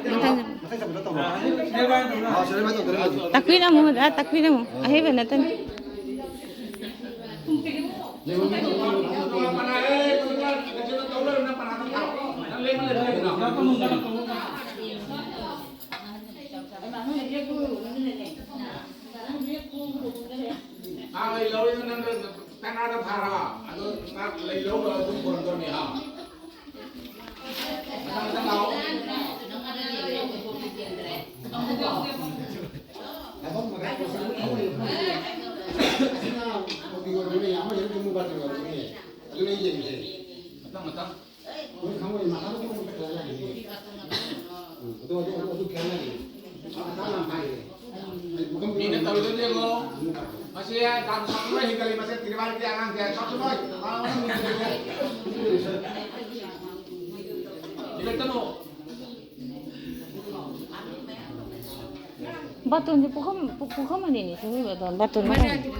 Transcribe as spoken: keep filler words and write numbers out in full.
ꯃꯊꯪ ꯇꯥꯛꯄꯤꯔꯝꯃꯨ, ꯑꯣꯖꯥ, ꯇꯥꯛꯄꯤꯔꯝꯃꯨ꯫ ꯑꯍꯩꯕ ꯅꯠꯇꯅ꯫ ꯉꯥ ꯂꯩ ꯂꯧꯔꯤꯗꯣ ꯅꯪ ꯇꯔꯥꯗ ꯐꯥꯔꯕ? ꯑꯗꯨ ꯉꯥ ꯂꯩ ꯂꯧꯔꯒ ꯑꯗꯨꯝ ꯀꯣꯟꯗꯧꯅꯤ, ꯍꯥ? ꯃꯊꯪ, ꯃꯊꯪ ꯂꯥꯛꯑꯣ꯫ ꯃꯊꯪ, ꯃꯊꯪ꯫ ꯎꯝ, ꯑꯗꯨ, ꯑꯗꯨ, ꯑꯗꯨ, ꯑꯗꯨ ꯈꯦꯠꯅꯔꯦ꯫ ꯃꯤꯅ ꯇꯧꯔꯤꯗꯣ ꯌꯦꯡꯉꯣ꯫ ꯃꯁꯤ ꯗꯥꯝ ꯁꯥꯠꯇꯨꯅ ꯍꯦꯟꯒꯠꯂꯤ, ꯃꯁꯤ ꯇꯤꯔꯤꯕꯥꯏꯒꯤ ꯑꯉꯥꯡꯁꯦ ꯁꯥꯠꯇꯨꯅ꯫ ꯍꯦꯟꯒꯠꯀꯅꯨ꯫ ꯕꯥꯇꯣꯟꯁꯦ ꯄꯨꯈꯝ, ꯄꯨ-, ꯄꯨꯈꯝ ꯑꯅꯤꯅꯤ ꯁꯦꯝꯃꯤꯕ, ꯑꯗꯣ ꯕꯥꯇꯣꯟ ꯑꯃꯈꯛꯅꯤ꯫